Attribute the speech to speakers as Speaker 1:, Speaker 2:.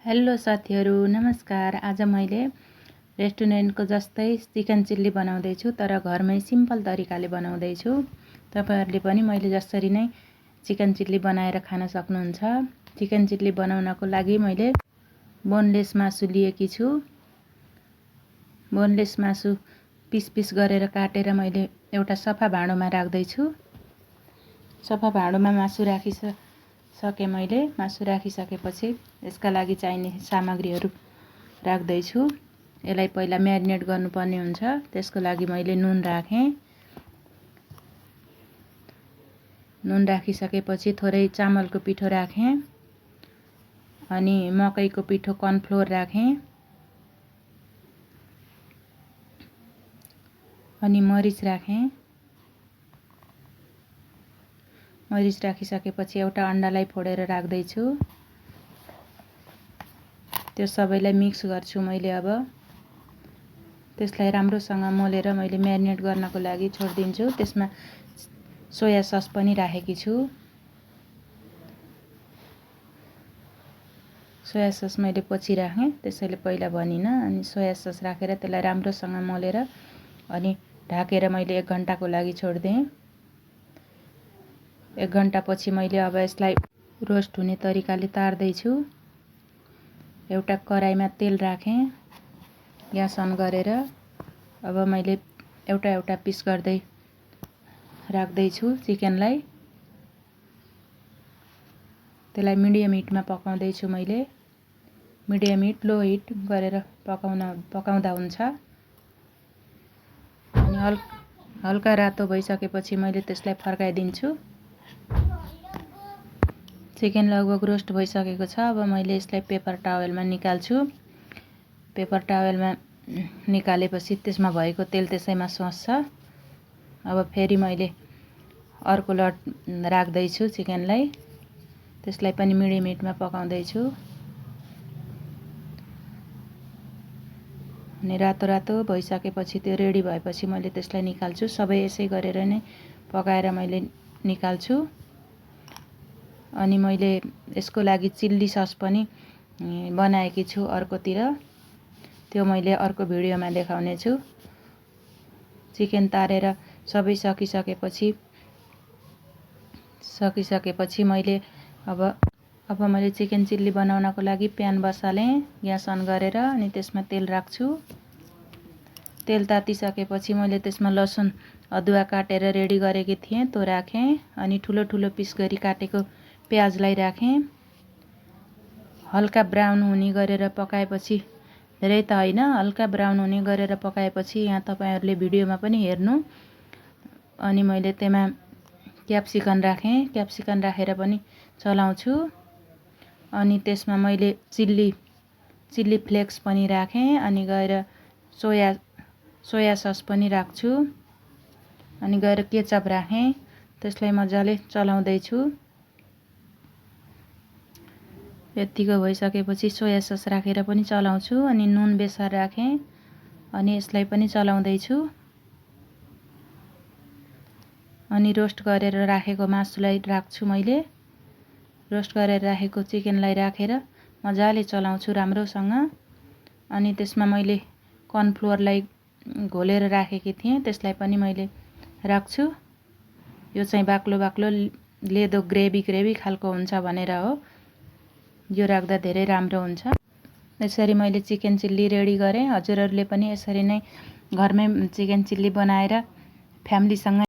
Speaker 1: Hello साथीहरू, नमस्कार। आज मैले रेस्टुरेन्टको जस्तै चिकन चिल्ली बनाउँदैछु, तर घरमै सिम्पल तरिकाले बनाउँदैछु। तपाईहरुले पनि मैले जसरी नै चिकन चिल्ली बनाएर खान सक्नुहुन्छ। चिकन चिल्ली बनाउनको लागि मैले बोनलेस मासु लिएकी छु। बोनलेस मासु पिस पिस गरेर काटेर मैले एउटा सफा भाँडोमा राख्दै छु। सफा भाँडोमा मासु राखिसके मैले मासु राखिसकेपछि यसका लागि चाहिने सामग्रीहरू राख्दै छु। यसलाई पहिला म्यारिनेट गर्नुपर्ने हुन्छ। त्यसको लागि मैले नुन राखेँ। नुन राखिसकेपछि थोरै चामलको पिठो राखेँ, अनि मकैको पिठो कर्नफ्लोर राखेँ, अनि मरिच राखेँ। मरिच राखिसकेपछि एउटा अन्डालाई फोडेर राख्दै छु। त्यो सबैलाई मिक्स गर्छु मैले। अब त्यसलाई राम्रोसँग मोलेर मैले म्यारिनेट गर्नको लागि छोड्दिन्छु। त्यसमा सोया सस पनि राखेकी छु। सोया सस मैले पछि राखेँ, त्यसैले पहिला भनिनँ। अनि सोया सस राखेर त्यसलाई राम्रोसँग मोलेर अनि ढाकेर मैले 1 घण्टाको लागि छोड्दिएँ। 1 घण्टापछि मैले अब यसलाई रोस्ट हुने तरिकाले तार्दै छु। एउटा कराईमा तेल राखेँ, ग्यास अन गरेर अब मैले एउटा पिस गर्दै राख्दै छु चिकनलाई। त्यसलाई मिडियम हिटमा पकाउँदै छु मैले। मिडियम हिट लो हिट गरेर पकाउँदा हुन्छ। अनि हल्का रातो भइसकेपछि मैले त्यसलाई फर्काइदिन्छु। चिकन लगभग रोस्ट भइसकेको छ। अब मैले यसलाई पेपर टावेलमा निकाल्छु। पेपर टावेलमा निकालेपछि त्यसमा भएको तेल त्यसैमा सोस्छ। अब फेरि मैले अर्को लट राख्दै छु चिकनलाई। त्यसलाई पनि मिडियम हिटमा पकाउँदै छु। अनि रातो भइसकेपछि त्यो रेडी भएपछि मैले त्यसलाई निकाल्छु। सबै यसै गरेर नै पकाएर मैले निकाल्छु। अनि मैले यसको लागि चिल्ली सस पनि बनाएकी छु अर्कोतिर। त्यो मैले अर्को भिडियोमा देखाउने छु। चिकन तारेर सबै सकिसकेपछि मैले अब मैले चिकन चिल्ली बनाउनको लागि प्यान बसालेँ, ग्यास अन गरेर, अनि त्यसमा तेल राख्छु। तेल तातिसकेपछि मैले त्यसमा लसुन अदुवा काटेर रेडी गरेकी थिएँ, त्यो राखेँ। अनि ठुलो ठुलो पिस गरी काटेको प्याजलाई राखेँ। हल्का ब्राउन हुने गरेर पकाएपछि, धेरै त होइन, हल्का ब्राउन हुने गरेर पकाएपछि, यहाँ तपाईहरुले भिडियोमा पनि हेर्नु। अनि मैले त्यसमा क्याप्सिकम राखेँ। क्याप्सिकम राखेर पनि चलाउँछु। अनि त्यसमा मैले चिल्ली फ्लेक्स पनि राखेँ। अनि गएर सोया सस पनि राख्छु। अनि गएर केचप राखेँ। त्यसलाई मजाले चलाउँदै छु। यतिको भइसकेपछि सोया सस राखेर पनि चलाउँछु। अनि नुन बेसार राखेँ, अनि यसलाई पनि चलाउँदै छु। अनि रोस्ट गरेर राखेको मासुलाई राख्छु मैले। रोस्ट गरेर राखेको चिकनलाई राखेर मजाले चलाउँछु राम्रोसँग। अनि त्यसमा मैले कर्नफ्लोरलाई घोलेर राखेकी थिएँ, त्यसलाई पनि मैले राख्छु। यो चाहिँ बाक्लो लेदो ग्रेभी खालको हुन्छ भनेर हो। यो राख्दा धेरै राम्रो हुन्छ। यसरी मैले चिकन चिल्ली रेडी गरेँ। हजुरहरूले पनि यसरी नै घरमै चिकन चिल्ली बनाएर फ्यामिलीसँग